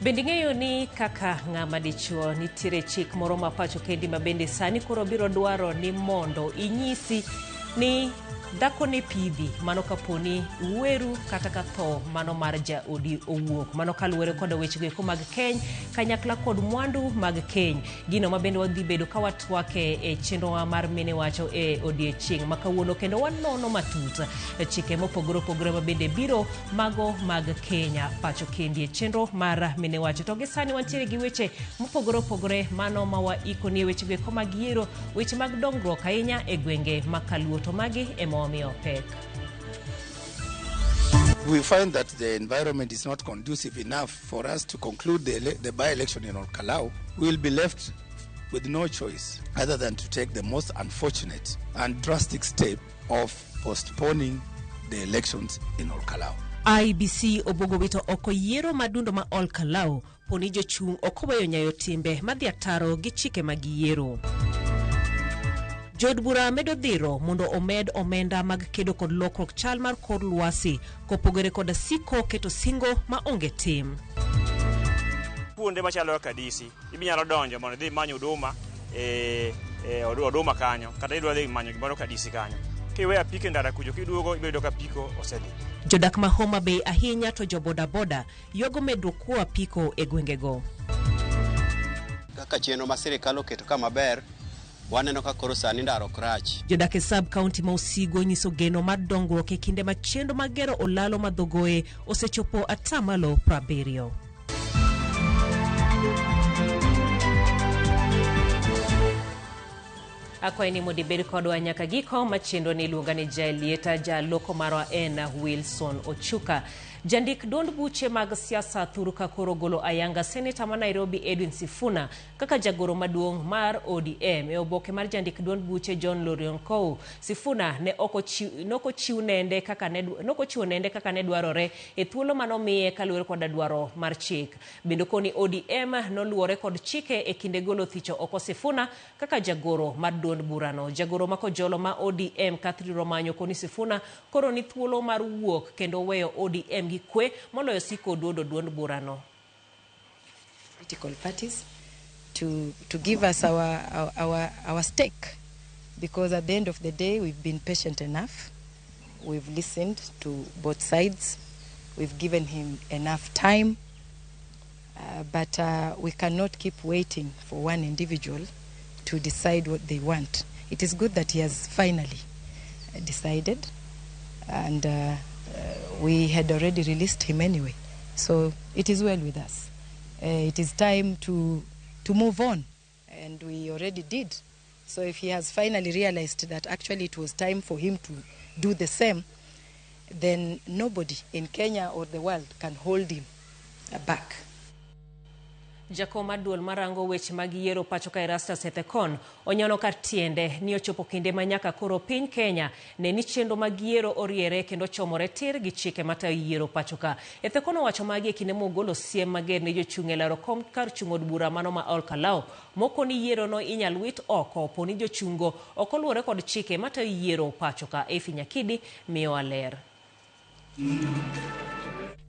Bende ing'eyo ni kaka ng'ama dichuo nitiere chik moro ma pacho kendi ma bende sani koro biro dwaro ni mondo inyisi ni dhako ne pidhi mano kaponi uweru kata ka tho mano mar jaodi owuok. Mano kaluwore kod wechego eko mag keny kanyakla kod mwandu mag keny. Gino ma bende wadhi bedo ka watwake e chenrowa mar Mine Wacho e odiechieng' ma kawuono kendo wanono matut chike mopogore opogore ma bende biro mago mag Kenya pacho kendi e chenro mar Mine Wacho. To gi sani wantiere gi weche mopogore opogore mano ma waikoni e wechego eko mag yiero, weche mag dongruok ahinya e gwenge ma Kaluo to magi ema wamiyo pek. We find that the environment is not conducive enough for us to conclude the by-election in Olkalou. We will be left with no choice other than to take the most unfortunate and drastic step of postponing the elections in Olkalou. IEBC obuogo wito oko yiero madundo ma Olkalou poni jochung' ok oweyo nyayo timbe madhi ataro gi chike mag yiero. Jood bura medo dhiro mondo omed omenda mag kedo kod lokruok chal mar kor lwasi kopogore kod siko keto singo ma onge tim. Kuonde machalo kaka DC, ibinyalo donjo mondo idhi imany huduma e oduma kanyo, kata idwa dhi manyo gimoro ka DC kanyo. Kiweyo apiko e ndara kucho, kiduogo ibiro yudo ka apiko osedhi. Jodak ma Homa Bay ahinya to jo bodaboda ywago medruok kuo apiko e gwengego. Kaka chenro ma sirikal oketo ka maber, waneno ka koro sani ndara ok rach. Jodak e sub county ma Usigo nyiso geno mar dongruok e kinde ma chenro mag gero olalo ma Dhogoe osechopo atamalo 70. Akwayi ni mondo ibed kodwa nyaka giko ma chenro ni iluonga ni Jaelieta, jaloko marwa en Wilson Ochuka. Jandik duond buche mag siasa Thuruka koro golo ayanga seneta ma Nairobi Edwin Sifuna kaka jagoro maduong' mar ODM. E oboke mar jandik duond buche John Lorionkou, Sifuna ne ok ochiw nende kaka ne nokochiwo nende kaka ne dwarore e thuolo manomiye kaluwore koda dwaro mar chik. Bende okoni ODM noluwore kod chike e kinde golo thicho oko Sifuna kaka jagoro mar duond burano. Jagoro ma Kojolo ma ODM Catherine Romanyo koni Sifuna koro ni thuolo mar wuok kendo weyo ODM gi kwe moloyo siko duodo duond burano. Political parties to give us our stake, because at the end of the day we've been patient enough, we've listened to both sides, we've given him enough time, but we cannot keep waiting for one individual to decide what they want. It is good that he has finally decided, and we had already released him anyway, so it is well with us. It is time to move on, and we already did. So if he has finally realized that actually it was time for him to do the same, then nobody in Kenya or the world can hold him back. Jakom mar duol marango weche mag yiero pacho ka Erastus Ethekon onyono kar tiende ni ochopo kinde ma nyaka koro piny Kenya ne ni chenro mag yiero oriere kendo chomore tir gi chike matayo yiero pacho ka. Ethekon owacho magi e kinde mogolo siem mager ne jochung' e laro kom kar chung' od bura mano ma Olkalou moko ni yiero no inyal wit oko po ni jochungo ok oluwore kod chike matayo yiero pacho ka. Efi Nyakidi miyowa ler.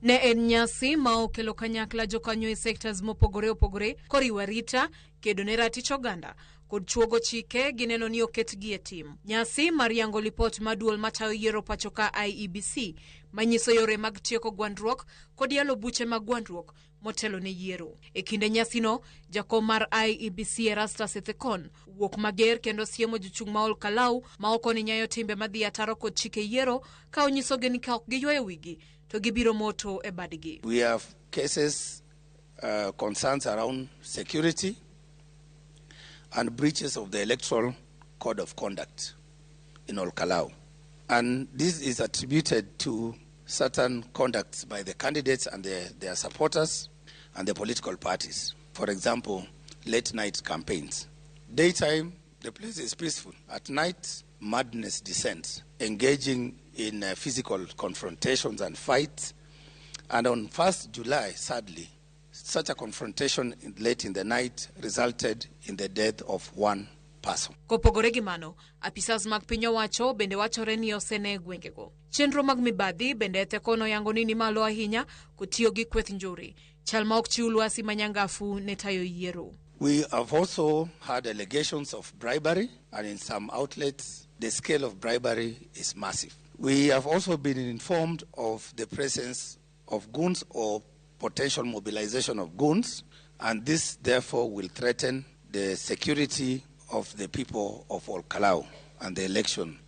Ne en nyasi ma okelo kanyakla jokanyo e sectors mopogore opogore koriwo arita, kedo ne ratich oganda kod chuogo chike gineno ni oketgi e tim. Nyasi mar yango lipot ma duol matayo yiero pacho ka IEBC manyiso yore mag tieko gwandruok kod yalo buche mag gwandruok motelo ne yiero. E kinde nyasino, jakom mar IEBC Erastus Ethekon wuok mager kendo siemo jochung' ma Olkalou ma ok ni nyayo timbe madhi ataro kod chike yiero ka onyisogi ni ka ok giywayo wigi to gibiro moto e badgi. We have cases, concerns around security and breaches of the Electoral Code of Conduct in Olkalou. And this is attributed to certain conducts by the candidates and their supporters and the political parties. For example, late night campaigns. Daytime, the place is peaceful. At night, madness descends, engaging in physical confrontations and fights. And on 1st July, sadly, such a confrontation late in the night resulted in the death of one person. Kopogore gi mano, apisas mag piny owacho bende wachore ni osene e gwengego. Chenro mag mibadhi bende Ethekon oyango ni ni malo ahinya kotiyo gi kweth njore. Chal ma ok chiw lwasi manyangafu ne tayo yiero. We have also had allegations of bribery, and in some outlets, the scale of bribery is massive. We have also been informed of the presence of goons or potential mobilization of goons, and this therefore will threaten the security of the people of Olkalau and the election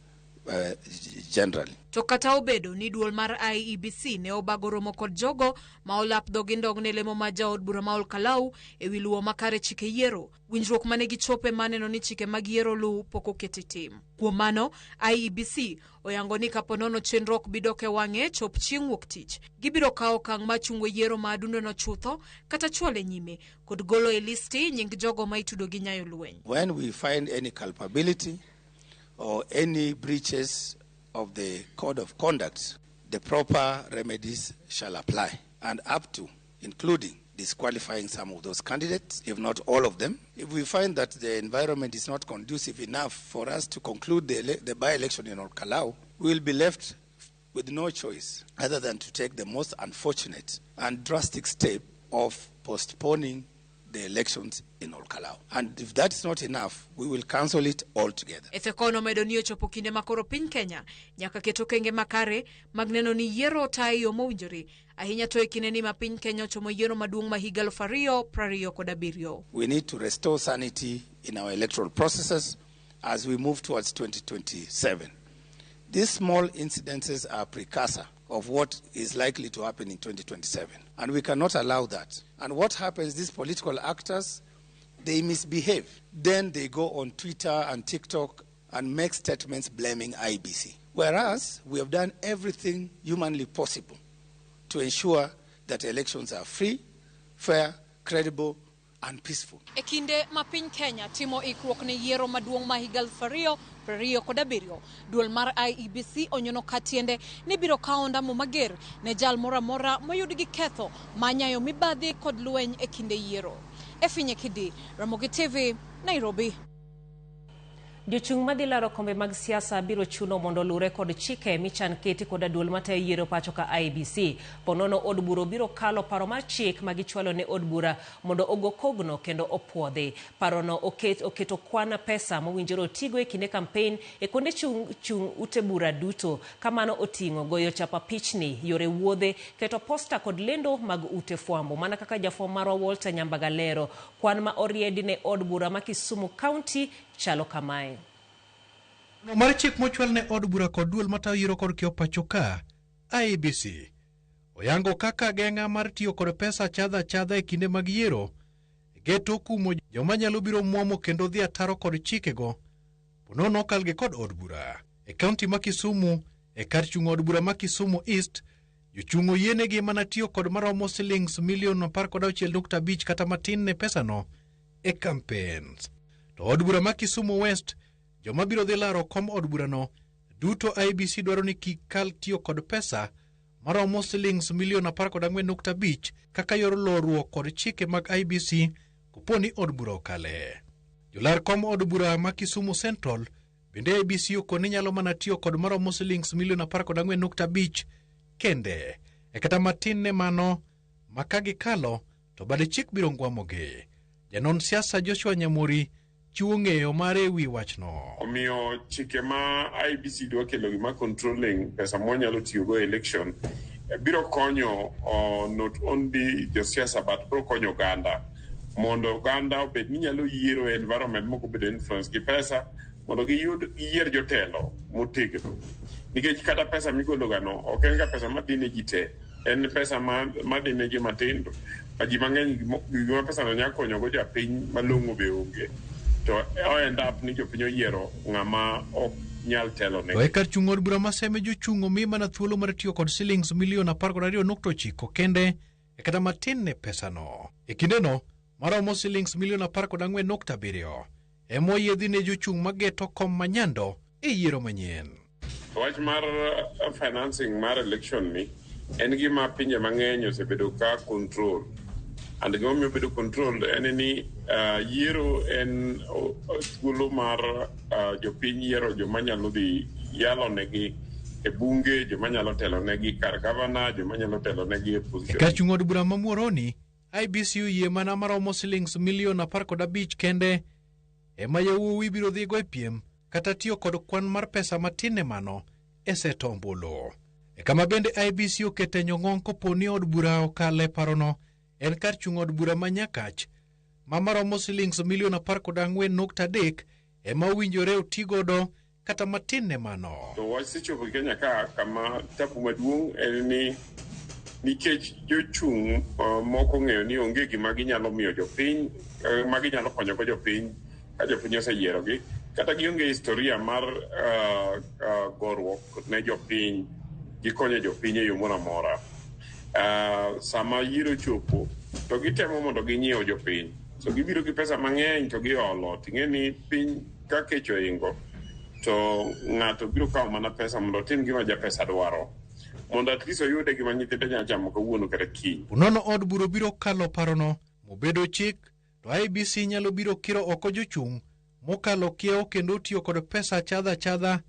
generally. To kata obedo ni duol mar IEBC ne obago romo kod jogo ma olap dhogi ndong ne lemo ma jaod bura ma Olkalau ewi luwo makare chike yiero, winjruok mane gichope maneno ni chike mag yiero luw pok oket e tim. Kuom mano, IEBC oyango ni kapo nono chenro ok bi dok e wang'e chop chieng' wuok tich, gibiro kawo okang' mar chungo yiero ma adundono chutho kata chwale nyime kod golo e listi nying jogo ma itudo gi nyayo lweny. When we find any culpability or any breaches of the code of conduct, the proper remedies shall apply, and up to including disqualifying some of those candidates, if not all of them. If we find that the environment is not conducive enough for us to conclude the by-election in Olkalau, we will be left with no choice other than to take the most unfortunate and drastic step of postponing the elections in Olkalau. And if that is not enough, we will cancel it altogether. Ethekon omedo ni ochopo kinde ma koro piny Kenya nyaka ket okenge makare mag neno ni yiero otayo e yo mowinjore ahinya to e kinde ni ma piny Kenya ochomo yiero maduong' ma higa 2027. We need to restore sanity in our electoral processes as we move towards 2027. These small incidences are precursor of what is likely to happen in 2027. And we cannot allow that. And what happens, these political actors, they misbehave. Then they go on Twitter and TikTok and make statements blaming IEBC. Whereas we have done everything humanly possible to ensure that elections are free, fair, credible, and peaceful. E kinde ma piny Kenya timo ikruok ne yiero maduong' ma higa 2027, duol mar IEBC onyono ka tiende ni biro kawo ondamo mager ne jal moro amora moyud gi ketho ma nyayo mibadhi kod lweny e kinde yiero. Efinye Kidi, Ramogi TV, Nairobi. Jochung' madhi laro kombe mag siasa biro chuno mondo olure kod chike michan keti koda duol matayo yiero pacho ka IEBC. Ponono od bura biro kalo paro mar chik ma gichwalo ne od bura mondo ogo kogno kendo opuodhi. Parono oketo kwan pesa mowinjore otigo e kinde kampen e kuonde chung' ute bura duto. Kamano oting'o goyo chapa pichni, yore wuodhe, keto posta kod lendo mag ute fwambo. Mana kaka jafwambo marwa Walter Nyambaga lero, kwan ma oriedi ne od bura ma Kisumu County chalo kamae. Mar chik mochwal ne od bura kod duol matayo yiero kod kiewo pacho ka IEBC oyango kaka geng'a mar tiyo kod pesa achadha achadha e kinde mag yiero geto kumo joma nyalo biro muomo kendo dhi ataro kod chikego ponono okalgi kod od bura. E kaunti ma Kisumu e kar chung' od bura ma Kisumu East jochung' oyienegi mana tiyo kod maromo silings milion 16.5 kata matin ne pesano e campaigns. To od bura ma Kisumu West joma biro dhi laro kom od burano duto IEBC dwaro ni kik kal tiyo kod pesa maromo silings milion 14.5 kaka yor loruok kod chike mag IEBC kopo ni od bura okale. Jolar kom od bura ma Kisumu Central bende IEBC okoni nyalo mana tiyo kod maromo silings milion 14.5 kende e kata matin ne mano ma ka gikalo to bade chik biro ngwamogi. Janon siasa Joshua Nyamori chiwo ng'eyo mare ewi wachno. Omiyo chike ma IEBC dwa kelo gima controlling pesa mwanyalo tiyogo e election biro konyo not only josiasa but biro konyo oganda mondo oganda obed ni nyalo yiero e environment mok obedo influence gi pesa mondo giyud giyier jotelo motegno nikech kata pesa migolo gano ok en ga pesa madhi ne ji te, en pesa madhi ne joma tindo ma ji mang'eny gima pesano nyalo konyogo japiny malong'o be onge to o end up ni jopiny oyiero ng'ama ok nyal telo ne. To e kar chung' od bura ma Seme jochung' omi mana thuolo mar tiyo kod silings milion 12.9 kende e kata matin ne pesano. E kindeno maromo silings milion 14.7 ema oyiedhi ne jochung' mageto kom ma Nyando e yiero manyien. Wach mar financing mar election ni en gima pinje mang'eny osebedo ka control. And gimomiyo obedo controlled en ni yiero en thuolo mar jopiny yiero joma nyalo dhi yalo negi e bunge, joma nyalo telo negi kar gavana, joma nyalo telo negi e position. Ka chung' od bura ma Muhoroni, IEBC oyie mana maromo silings milion 15 kende ema yawuowi biro dhigo e piem kata tiyo kod kwan mar pesa matin ne mano e seto ombulu. E kama bende IEBC okete nyong'ong' kopo ni od bura okale parono en kar chung' od bura ma Nyakach ma maromo silings milion 14.3 ema owinjore otigodo kata matin ne mano. To wach sechopo e Kenya ka kama tabu maduong' en ni nikech jochung' moko ong'eyo ni onge gima ginyalo miyo jopiny, ma ginyalo konyogo jopiny ka jopiny oseyierogi, kata gionge historia mar goruok ne jopiny, gikonyo jopiny e yo moro amora. Sama yiero chopo to gitemo mondo ginyiew jopiny. So gibiro gi pesa mang'eny to giolo. Ting'e ni piny ka kech oingo to ng'ato biro kawo mana pesa mondo otim gima japesa dwaro. Mondo at least oyude gima nyithinde nyalo chamo kawuono kata kiny. Unono od bura biro kalo parono mobedo chik to IEBC nyalo biro kiro oko jochung' mokalo kiewo kendo tiyo kod pesa achadha achadha.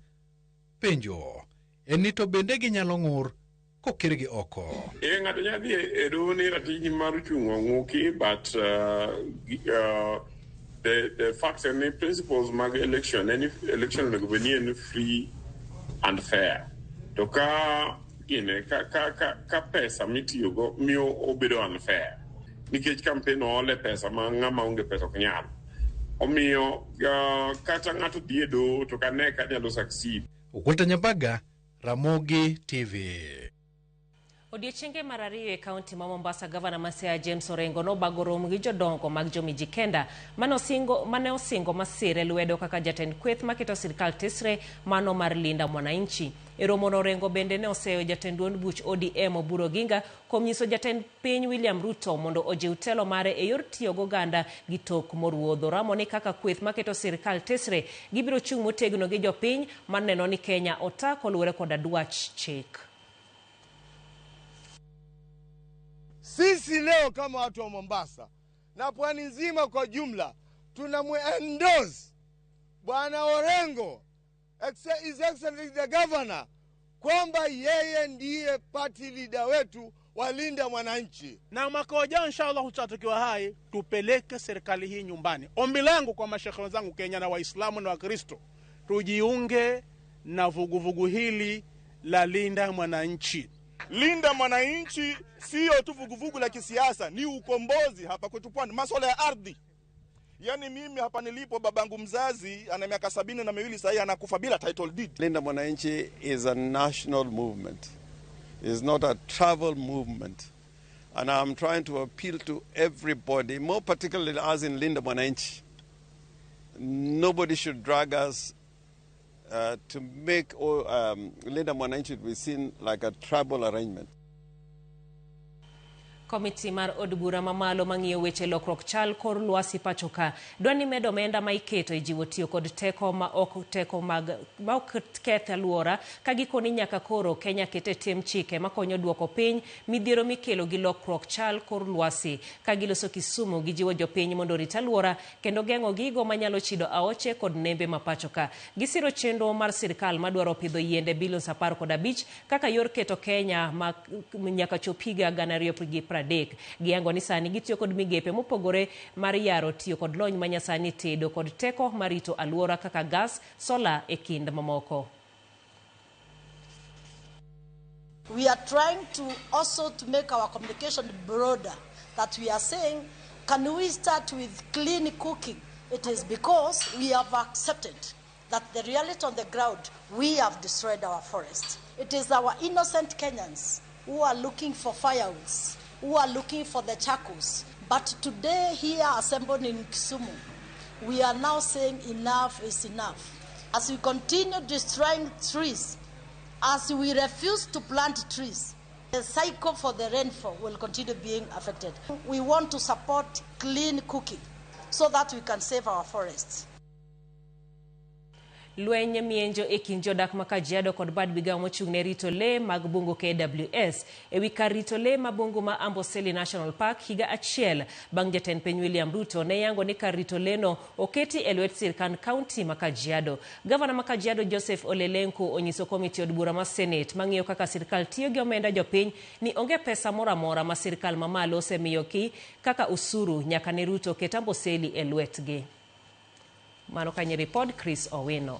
Penjo en ni to bende ginyalo ng'ur kokirgi oko. E ng'ato nyalo dhi e doho ni ratich mar chung' ong'uki, but the fact en ni principles mag election en ni election onego bed ni en free and fair. To ka gine ka pesa mitiyogo miyo obedo unfair nikech campaign oole pesa ma ng'ama onge pesa ok nyal. Omiyo kata ng'ato dhi e doho to kane ka nyalo succeed. Okwata Nyambaga, Ramogi TV. Odiochienge mar ariyo e kaunti ma Mombasa, gavana ma Siaya James Orengo nobago romo gi jodongo mag Jomijikenda mane osingo masire lwedo kaka jatend kweth maketo sirkal tesre mano mar Linda Mwananchi. E romono Orengo bende ne oseyo jatend duond buch ODM Oburu Oginga kuom nyiso jatend piny William Ruto mondo ojiw telo mare e yor tiyo goganda gi tok moruodho. Ramo ni kaka kweth maketo sirkal tesre gibiro chung' motegno gi jopiny mar neno ni Kenya ota koluwore koda dwach chik. Sisi leo kama watu wa Mombasa na pwani nzima kwa jumla tunamuendorse Bwana Orengo, His Excellency the Governor, kwamba yeye ndiye party leader wetu walinda mwananchi. Na mwaka ujao inshallah tukiwa hai tupeleke serikali hii nyumbani. Ombi langu kwa masheikh wenzangu Kenya na Waislamu na Wakristo, tujiunge na vuguvugu hili la Linda Mwananchi. Linda Mwananchi sio tu vuguvugu la kisiasa, ni ukombozi hapa kwetu pwani, masuala ya ardhi. Yani mimi hapa nilipo babangu mzazi ana miaka 72 sasa anakufa bila title deed. Linda Mwananchi is a national movement. It's not a travel movement. And I'm trying to appeal to everybody, more particularly us in Linda Mwananchi. Nobody should drag us to make Linda Mwananchi be seen like a tribal arrangement. Komiti mar od bura mamalo mang'iyo weche lokruok chal kor lwasi pacho ka dwa ni medo omenda ma iketo e jiwo tiyo kod teko ma ok teko mag ma ok keth alwora ka gikoni nyaka koro Kenya kete tim chike makonyo duoko piny midhiero mikelo gi lokruok chal kor lwasi. Ka giloso Kisumu gijiwo jopiny mondo orit alwora kendo geng'o gigo manyalo chido aoche kod nembe ma pacho ka. Gisiro chenro mar sirkal madwaro pidho yiende bilion 15 kaka yor keto Kenya ma nyaka chop higa 2030. Giyango ni sani gitiyo kod migepe mopogore mar yaro tiyo kod lony manyasani tedo kod teko marito alwora kaka gas, sola e kind mamoko. We are trying to also to make our communication broader, that we are saying, can we start with clean cooking? It is because we have accepted that the reality on the ground, we have destroyed our forests. It is our innocent Kenyans who are looking for firewoods, who are looking for the charcoals. But today here assembled in Kisumu, we are now saying enough is enough. As we continue destroying trees, as we refuse to plant trees, the cycle for the rainfall will continue being affected. We want to support clean cooking so that we can save our forests. Lweny mienjo e kind jodak ma Kajiado kod bad migawo mochung' ne rito lee mag bungu KWS ewi kar rito lee ma bungu ma Amboseli National Park higa achiel bang' jatend piny William Ruto ne yango ni kar rito lee no oketi e lwet sirkand kaunti ma Kajiado. Gavana ma Kajiado Joseph Ole Lenku onyiso komiti od bura ma Senate mang'iyo kaka sirkal tiyo gi omenda jopiny ni onge pesa moro amora ma sirkal mamalo osemiyogi kaka osuru nyaka ne Ruto ket Amboseli e lwetgi. Mano kanye ripod Chris Owino.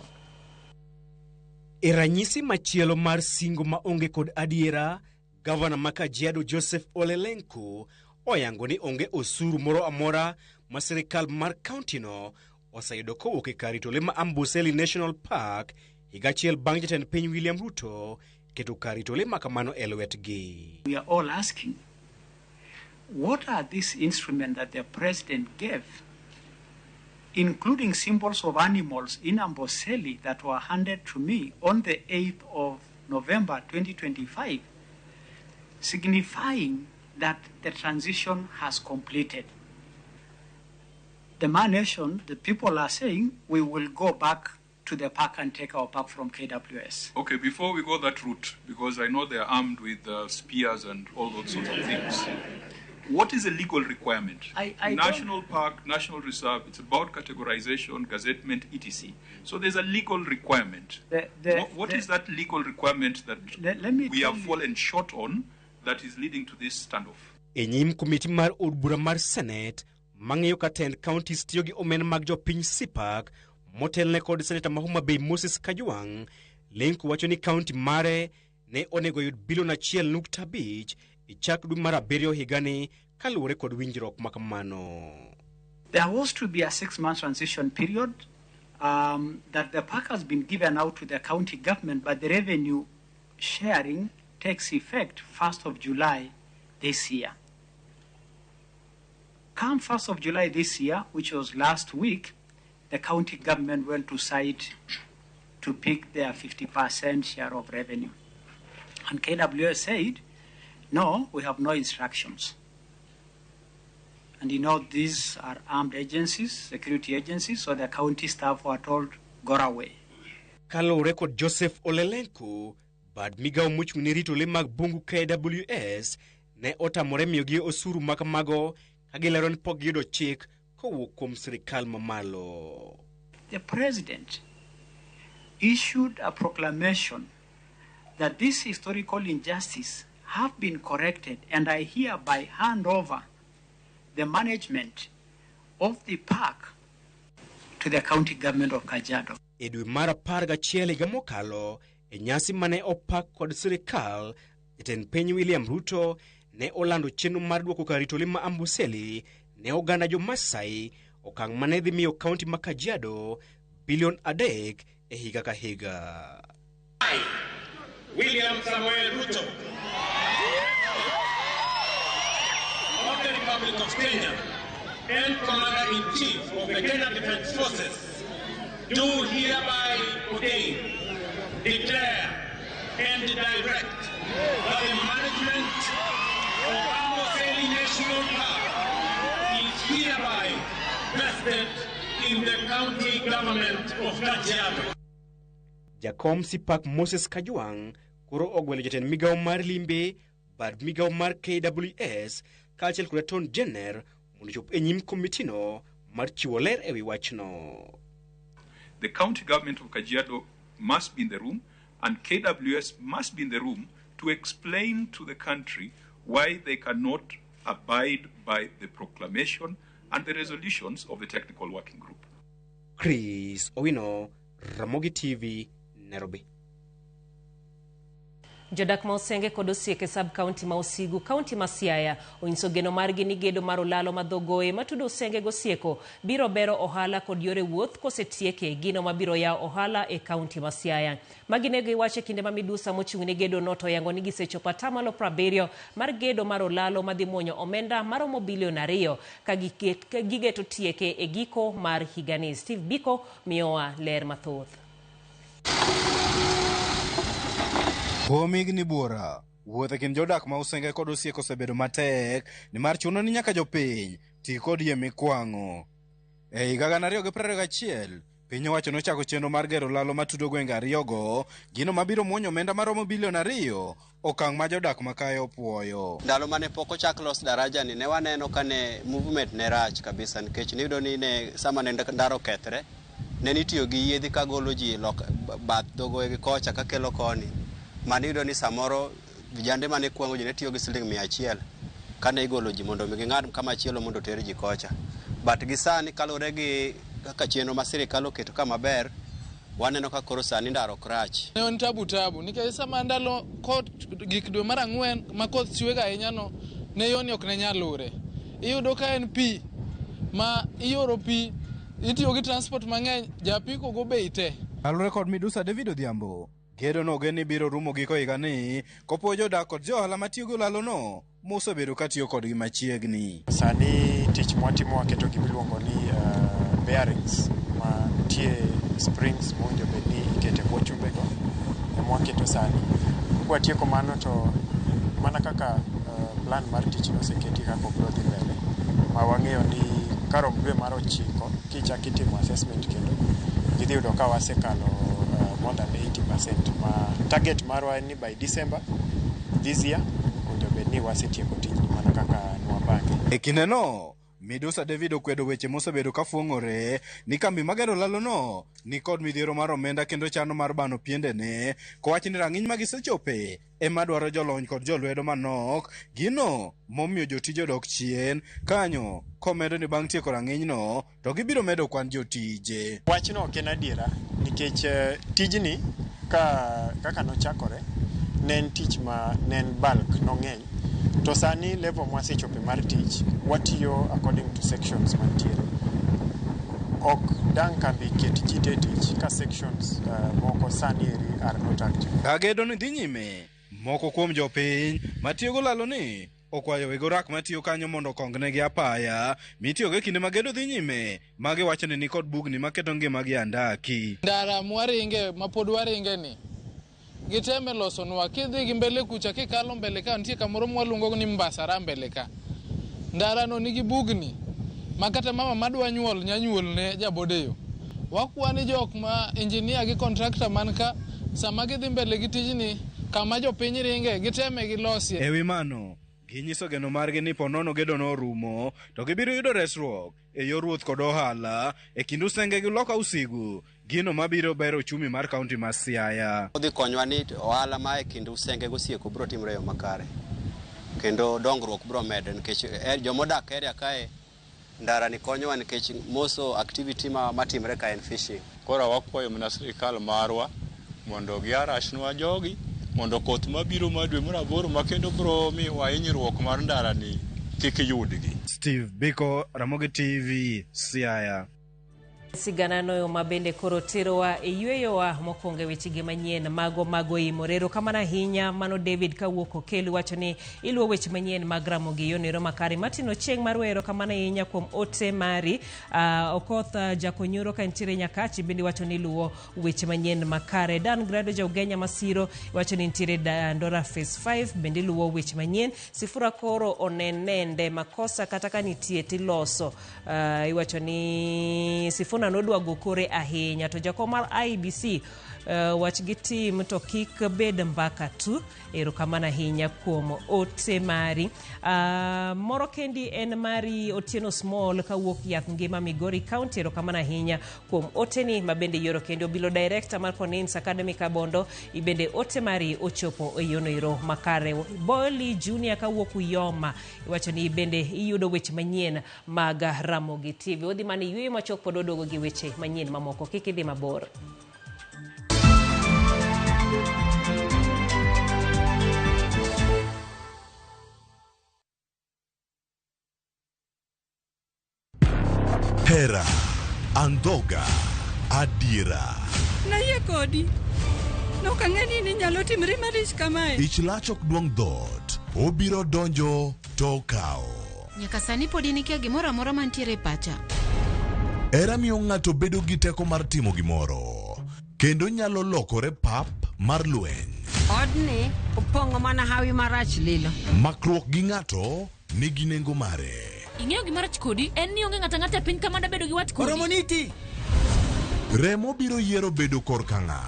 E ranyisi machielo mar singo ma onge kod adiera, gavana ma Kajiado Joseph Ole Lenku oyango ni onge osuru moro amora ma sirikal mar kauntino oseyudo kowuok e kar rito lee ma Amboseli National Park higa achiel bang' jatend piny William Ruto keto kar rito lee ma kamano e lwetgi. We are all asking, what are these instruments that the president gave, including symbols of animals in Amboseli that were handed to me on the 8th of November 2025, signifying that the transition has completed. The nation, the people are saying, we will go back to the park and take our park from KWS. Okay, before we go that route, because I know they are armed with spears and all those sorts of things, what is the legal requirement? I National park, national reserve, it's about categorization, gazettement, etc. So there's a legal requirement. What is that legal requirement that let me we tell have you- fallen short on that is leading to this standoff? E nyim komiti mar od bura mar Senate mang'iyo ka tend counties tiyo gi omenda mag jopiny CPAC motelne kod seneta ma Homa Bay Moses Kajwang', Lenku wacho ni kaunti mare ne onego yud bilion 1.5 e chak dwe mar abiriyo higani kaluwore kod winjruok ma kamano. There was to be a 6-month transition period that the park has been given out to the county government, but the revenue sharing takes effect 1st of July this year. Come 1st of July this year, which was last week, the county government went to site to pick their 50% share of revenue. And KWS said, no, we have no instructions. And you know, these are armed agencies, security agencies, so the county staff were told, go away. Kaluwore kod Joseph Ole Lenku, bad migawo mochung' ne rito lee mag bungu KWS ne otamore miyogi osuru ma kamago ka gilero ni pok giyudo chik kowuok kuom sirikal mamalo. The president issued a proclamation that this historical injustice have been corrected, and I hereby hand over the management of the park to the county government of Kajiado. E dwe mar 11 higa mokalo, e nyasi mane opak kod sirikal, jatend piny William Ruto ne olando chenro mar duoko kar rito lee ma Amboseli ne oganda jo-Masai, okang' mane dhi miyo kaunti ma Kajiado bilion 3 e higa ka higa. I, William Samuel Ruto of the Republic of Kenya and Commander-in-Chief of the Kenya Defence Forces, do hereby ordain, declare, and direct that the management of Amboseli National Park is hereby vested in the county government of Kajiado. Jakom CPAC Moses Kajwang' koro ogwelo jatend migawo mar limbe, bad migawo mar KWS kaachiel kod Attorney General mondo ochop e nyim komitino mar chiwo ler ewi wachno. The county government of Kajiado must be in the room, and KWS must be in the room to explain to the country why they cannot abide by the proclamation and the resolutions of the technical working group. Chris Owino, Ramogi TV, Nairobi. Jodak ma Usenge kod Osieke sub-county ma Osigu, county ma Siaya, onyiso geno margi ni gedo mar olalo ma Dhogoe matudo Usenge gosieko biro bero ohala kod yore wuoth kosetieke gino mabiro yawo ohala e county ma Siaya. Magi ne giwacho e kinde ma midusa mochung' ne gedo no to oyango ni gisechopo atamalo 70 mar gedo mar olalo madhi muonyo omenda maromo bilion 2 ka gigeto tieke e giko mar higani. Steve Biko miyowa ler mathoth. Kuom higni buora, wuoth e kind jodak ma Usenge kod Osieko osebedo matek nimar chuno ni nyaka jopiny ti kod yie mikwang'o. E higa 2021, Piny owacho nochako chenro mar gero lalo matudo gwenge ariyogo, gino mabiro muonyo omenda maromo bilion 2, okang' ma jodak makae opuoyo. Ndalo mane pok ochak los daraja ni ne waneno ka ne movement ne rach kabisa nikech niyudo ni ne sama ne ndara okethre ne nitiyo gi yiedhi kagolo ji lok bath dhogoe gi kocha kakelo koni mane iyudo ni samoro vijande mane kwang'o ji ne tiyo gi siling 100 kane igolo ji mondo mi ging'ad kama chielo mondo oter ji kocha. But gi sani kaluwore gi kaka chenro ma sirikal oketo ka maber, waneno ka koro sani ndara ok rach. Ne en tabu tabu nikech sama ndalo koth gik dwe mar 4 ma koth chwe ga ahinya no ne yoni ok ne nyal lure. Iyudo ka en pi ma ioro pi itiyo gi transport mang'eny japiko go bei te. Kaluwore kod midusa David Odhiambo, gedo no ogen ni biro rumo giko higani kopo jodak kod jo ohala matiyo gi olalo no mosebedo katiyo kodgi machiegni. Sani tich mwatimo waketo gimiluongo ni bearings ma nitie springs mowinjo bed ni ikete bwo chumbego ema waketo sani. Kwatieko mano to mana kaka plan mar tich noseketi kaka obiro dhi mbele ma wang'eyo ni karom dwe mar 9 kichak itimo assessment kendo gidhi yudo ka wasekalo more than 80% ma target marwa en ni by December this year owinjo bed ni wasetieko tijni mana kaka nwapange. E kindeno, midusa David okwedo weche mosebedo ka fuong'ore ni kambi magero lalo no ni kod midhiero mar omenda kendo chano mar bano piendene kowacho ni rang'iny ma gisechope ema dwaro jolony kod jolwedo manok, gino momiyo jotije odok chien kanyo komedo ni bang' tieko rang'inyno to gibiro medo kwan jotije. Wachno ok en adiera nikech tijni ka kaka nochakore ne en tich ma ne en bulk nong'eny to sani level mwasechope mar tich watiyo according to sections mantiere. Ok dang' kambi ket ji te tich ka sections moko sani eri are not active. Ka gedo ni dhi nyime, moko kuom jopiny matiyo go lalo ni okwayo weg orak matiyo kanyo mondo okongnegi apaya mitiyogo e kinde ma gedo dhi nyime ma giwacho ni nikod bugni maketo ngimagi andaki. Ndara mwaringe mapod waringe ni giteme losonwa kidhi gi mbele kucha kikalo mbele ka nitie kamoro mwaluongo ni Mbasara mbele ka. Ndara no nigi bugni ma kata mama madwa nyuol nya nyuol ne jabodeyo. Wakwa ni jok ma engineer gi contractor man ka sama gidhi mbele gi tijni kama jopiny ringe giteme gilosie. E wi mano, ginyiso geno margi ni ponono gedo no orumo to gibiro yudo resruok e yor wuoth kod ohala e kind Usenge gi loka Usigu, gino mabiro bero uchumi mar kaunti ma Siaya. Odhi konywa ni ohala ma e kind Usenge gosieko biro timore e yo makare kendo dongruok biro medre nikech jomodak area kae ndara ni konyowa nikech moso activity ma matimre ka en fishing. Koro wakwayo mana sirikal marwa mondo giarashnwa jogi mondo koth mabiro mar dwe mar 8 ma kendo biro miyowa hinyruok mar ndara ni kik yudgi. Steve Biko, Ramogi TV, Siaya. Siganano ma bende koro terowa e yweyowa mokwongo e wechegi manyien mago mago imore. Erokamano ahinya mano David kawuok Okelu wacho ni iluwo weche manyien mag Ramogi yonero makare. Martin Ochieng' mar erokamano ahinya kuom ote mari. Okoth Jakonyuro ka nitiere Nyakachi bende wacho ni iluwo weche manyien makare. Dan Grado ja Ugenya Masiro wacho ni nitiere Dandora Phase 5 bende iluwo weche manyien. Sifura koro onenende makosa kata ka nitie tiloso. Iwacho ni Sifuna nodwa go kore ahinya to jakom mar IEBC wach gi tim to kik bed mbaka tu. Erokamano ahinya kuom ote mari. Moro kendi en mari Otieno Small kawuok Yath Ngima Migori County. Erokamano ahinya kuom oteni ma bende ioro kendo Obilo director mar Konins Academy Kabondo ibende ote mari ochopo e yono ero makare. Boli Junior kawuok Uyoma iwacho ni bende iyudo weche manyien mag Ramogi TV. Odhi mana yueyo machuok pod waduogo gi weche manyien mamoko. Kik idhi mabor. Hera, andhoga, adiera. Nayie kodi. Nok ang'e ni ninyalo timri malich kamae. Ich lach ok duong' dhoot. Obiro donjo to okawo. Nyaka sani pod in ikia gimoro amora mantiere e pacha. Hera miyo ng'ato bedo gi teko mar timo gimoro. Kendo nyalo lokore pap mar lweny. Odni opong'o mana hawi marach lilo. Makruok gi ng'ato nigi nengo mare. Ing'eyo gima rach kodi en ni onge ng'ato ang'ata e piny ka mada bedo gi wat kodi. Oromo niti. Remo biro yiero bedo korka ng'a?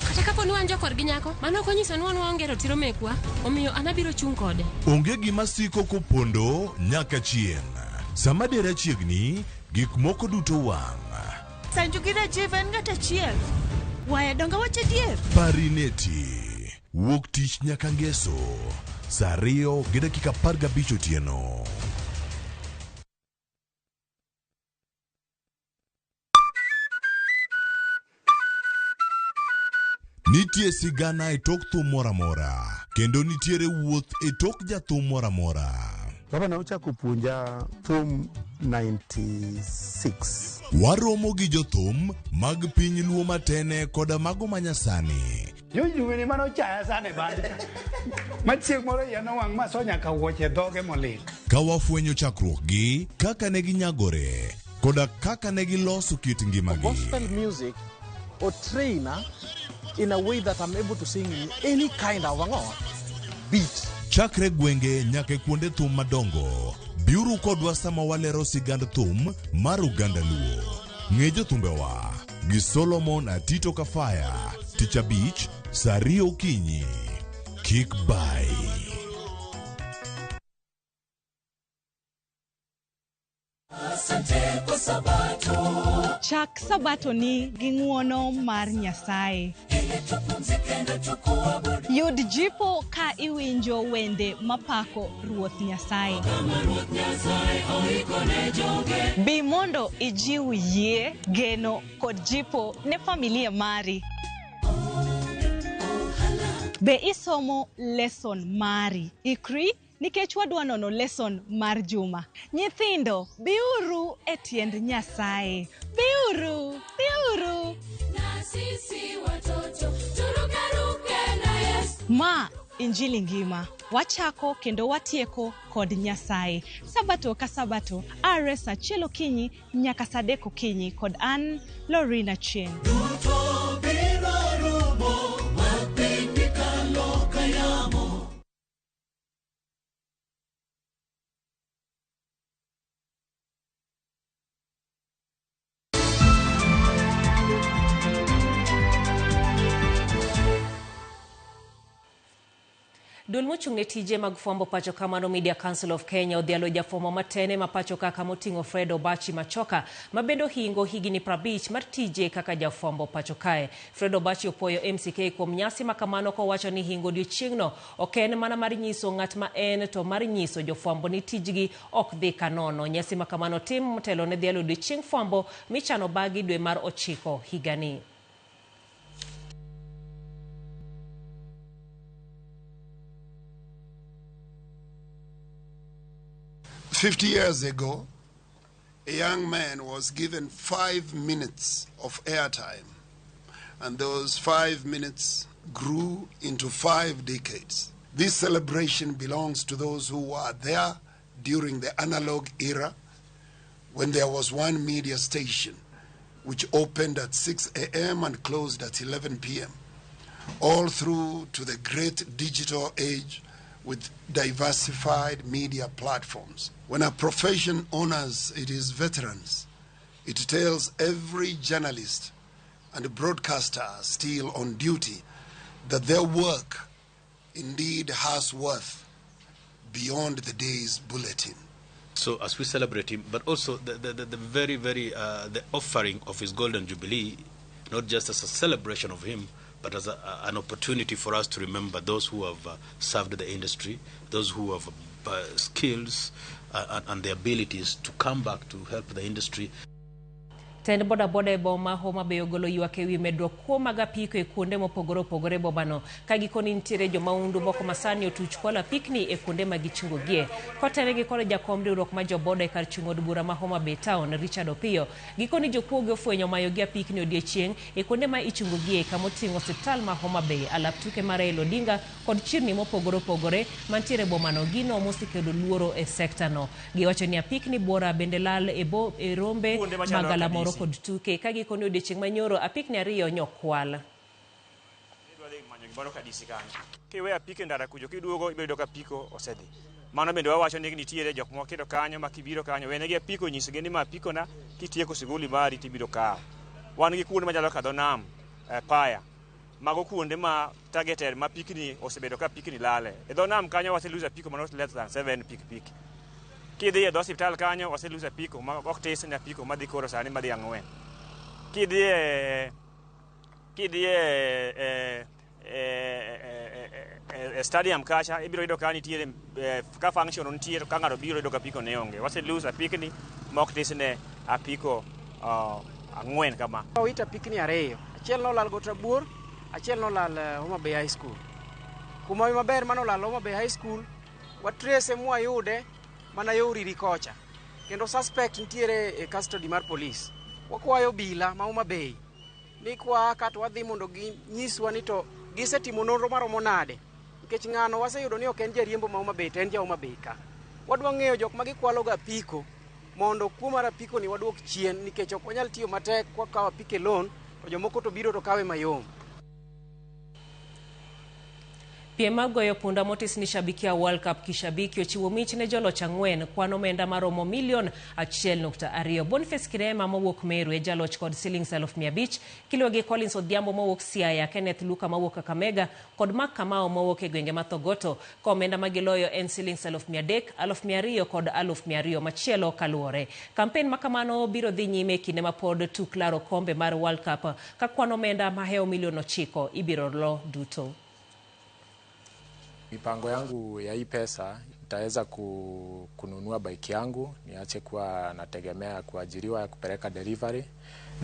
Kata kapo ni wan jokorgi nyako, mano ok onyiso ni wan waonge ratiro mekwa, omiyo an abiro chung' kode. Onge gima siko kopondo nyaka chieng'. Sama dera chiegni, gik moko duto wang'. Sanju gi Rajiv en ng'at achiel. Waya donge wach adier? Parineti. Wuok tich nyaka ngeso. Saa 2:15 otieno. Nitie sigana e tok thum moro amora, kendo nitiere wuoth e tok jathum moro amora. Baba nochako puonja thum 96. Waromo gi jothum mag piny Luo matene koda mago manyasani. Jojuwini mane ochaya sana e band cha. Ma chieng' moro iya nowang' ma so nyaka wuoche e dhoge molil. Ka wafwenyo chakruokgi, kaka ne ginyagore, koda kaka ne giloso kit ngimagi. Gospel music or trainer in a way that I'm able to sing in any kind of ang'o beat. Chakre gwenge nyaka e kuonde thum madongo, biuru kodwa sama walero sigand thum mar oganda Luo. Ng'e jothumbewa gi Solomon Atito Kafaya, tich abich, saa 2 okinyi. Kik bai. Chak sabato ni gi ng'uono mar Nyasaye. Yud jipo ka iwinjo wende mapako Ruoth Nyasaye. Bi mondo ijiw yie, geno kod jipo ne familia mari. Be isomo lesson mari? Ikri nikech wadwa nono lesson mar juma. Nyithindo, biuru e tiend Nyasaye. Biuru, biuru. Ma Injili ngima. Wachako kendo watieko kod Nyasaye. Sabato ka sabato, are saa 1 okinyi nyaka saa 3 okinyi kod an Lorina Chieng'. Duol mochung' ne tije mag fwambo pacho kamano Media Council of Kenya odhialo jafwambo matene ma pacho kaka moting'o Fred Obachi Machoka ma bende ohingo higni 50 mar tije kaka jafwambo pacho kae. Fred Obachi opuoyo MCK kuom nyasi ma kamano kowacho ni hingo odiochieng'no ok en mana mar nyiso ng'at ma en to mar nyiso jofwambo ni tijgi ok dhi kanono. Nyasi ma kamano tim motelo ne dhialo odiochieng' fwambo michano bagi dwe mar 9 higani. 50 years ago, a young man was given 5 minutes of airtime, and those 5 minutes grew into 5 decades. This celebration belongs to those who were there during the analog era, when there was one media station which opened at 6 a.m. and closed at 11 p.m., all through to the great digital age with diversified media platforms. When a profession honors its veterans, it tells every journalist and broadcaster still on duty that their work indeed has worth beyond the day's bulletin. So as we celebrate him, but also the very, very the offering of his golden jubilee, not just as a celebration of him, but as an opportunity for us to remember those who have served the industry, those who have skills and the abilities to come back to help the industry. Tend bodaboda e boma Homa Bay ogolo ywak ewi medruok kuo mag apiko e kuonde mopogore opogore e bomano ka gikoni nitiere jomaundu moko masani otuch kwalo apikni e kuonde ma gichungogie. Kotenegi kod jakom riwruok mar joboda e kar chung' od bura ma Homa Bay Town, Richard Opiyo, gikoni jokuoge ofwenyo mayogi apikni odiechieng' e kuonde ma ichungogie kamoting'o osiptal ma Homa Bay, alap tuke mar Raila Odinga kod chirni mopogore opogore mantiere e bomano, gino mosekelo luoro e sekta no. Giwacho ni apikni buora bende lal e rombe mag galamoro kod tuke ka gikoni odiechieng' manyoro apikni 2 nyokwal. Gimoro kadisi kanyo. Kiweyo apiko e ndara kucho kiduogo ibiro yudo ka apiko osedhi. Mano bende wawacho ni nitiere jok moko keto kanyo ma kibiro kanyo wenegi apiko nyisgi ni ma apiko na kitieko shughuli mari tibiro kawo. Wan gi kuonde machalo kaka dho nam, Paya. Mago kuonde ma targeted ma pikni osebedo ka pikni lale. E dho nam kanyo wase lose apiko ma not less than 7 pikipiki. Kidhi e dho osiptal kanyo wase lose apiko ma ok tis ne apiko madhi koro sani madhi 4. Kidhi e kidhi e e stadium kacha ibiro yudo ka nitiere ka function nitie ka ng'ato biro yudo ka apiko ne onge. Wase lose apikni ma ok tis ne apiko 4 kama. Wawito apikni 2. Achiel nolal Got Rabuor, achiel nolal Homa Bay High School. Kuma maber manolal Homa Bay High School, watrace mwayude mana yo Uriri kocha. Kendo suspect nitiere e custody mar police. Wakwayo obila ma Homa Bay ni kwa ka to wadhi mondo ginyiswa ni to gisetimo nonro maromo nade. Nikech ng'ano waseyudo ni ok en jariembo ma Homa Bay to en ja Homa Bay ka. Wadwa ng'eyo jok ma gikwalo ga apiko mondo kuo mar apiko ni waduok chien nikech ok wanyal tiyo matek kwakawo apiko e loan to jomoko to biro to kawe mayom. Piem mag goyo punda motis ni Shabikia World Cup Kishabiki ochiwo mich ne joloch 4 kwan omenda maromo milion 1.2. Boniface Kirema mowuok Meru e jaloch kod silings 500,000, kiluwe gi Collins Odhiambo mowuok Siaya, Kenneth Luka mowuok Kakamega kod Mark Kamau mowuok e gwenge ma Thogoto ka omenda magiloyo en silings 300,000, 200,000 kod 200,000 machielo kaluwore. Kampen makamano biro dhi nyime e kinde ma pod tuk laro kombe mar World Cup ka kwan omenda mahewo milion 9 ibiro lo duto. Mipango yangu ya hii pesa nitaweza kununua bike yangu, niache kuwa nategemea kuajiriwa kupeleka delivery,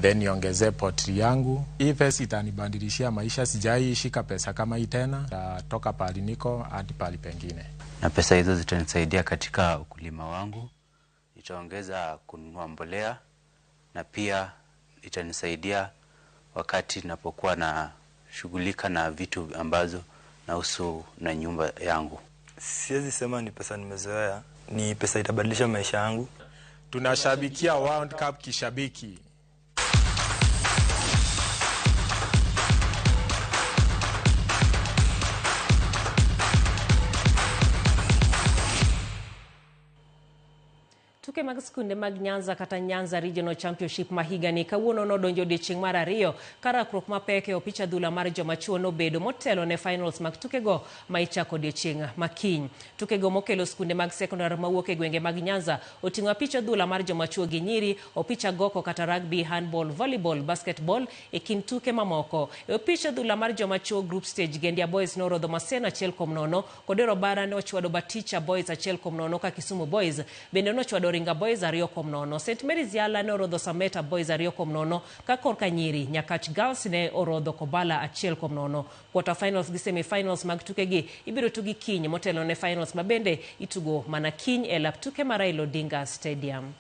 then niongezee poultry yangu. Hii pesa itanibadilishia maisha, sijai shika pesa kama hii tena, nitatoka pahali niko hadi pahali pengine. Na pesa hizo zitanisaidia katika ukulima wangu, itaongeza kununua mbolea na pia itanisaidia wakati ninapokuwa na shughulika na vitu ambazo nahusu na nyumba yangu. Siwezi sema ni pesa nimezoea, ni pesa itabadilisha maisha yangu. Tunashabikia World Cup kishabiki. Tuke mag skunde mag Nyanza kata Nyanza Regional Championship ma higani kawuono nodonjo odiechieng' mar 2 ka rakruok mapek e opich adhula mar joma chuo nobedo motelo ne finals mag tukego ma ichako odiechieng' makiny. Tukego mokelo skunde mag sekondar mawuok e gwenge mag Nyanza oting'o opich adhula mar joma chuo gi nyiri, opich agoko kata rugby, handball, volleyball, basketball e kind tuke mamoko. E opich adhula mar joma chuo group stage, Gendia Boys norodho Maseno 1-0, Kodero Bara ne ochwado Baticha Boys 1-0 ka Kisumu Boys bende nochwado Ringa Boys 2-0. St Mary's Yala ne orodho Sameta Boys 2-0 ka korka nyiri Nyakach Girls ne orodho Kobala 1-0. Quarter finals gi semi finals mag tukegi ibiro tugi kiny motelo ne finals mabende itugo mana kiny e lap tuke mar Raila Odinga Stadium.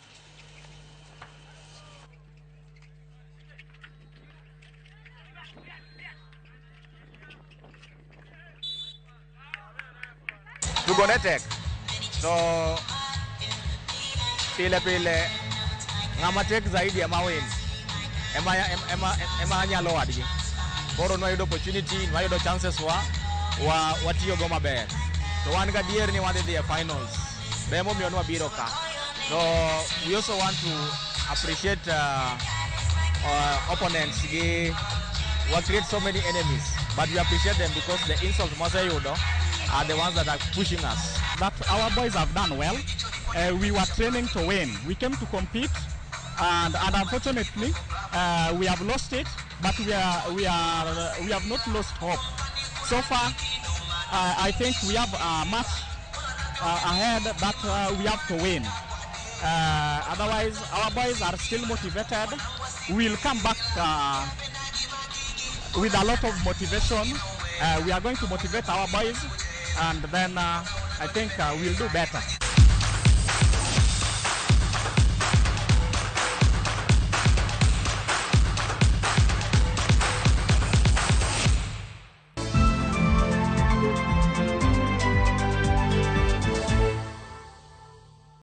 Tugo ne tek to pile pile ng'ama tek zaidi ema win ema nyalo wadgi. Koro nwayudo opportunity, nwayudo chances wa watiyogo maber. To wan gadier ni wadhi dhi e finals. Be emomiyo nwabiro ka. So we also want to appreciate opponents gi we create so many enemies, but we appreciate them because the insult mwaseyudo are the ones that are pushing us. That our boys have done well. We were training to win. We came to compete, and unfortunately, we have lost it. But we have not lost hope. So far, I think we have a match ahead that we have to win. Otherwise, our boys are still motivated. We'll come back with a lot of motivation. We are going to motivate our boys, and then I think we'll do better.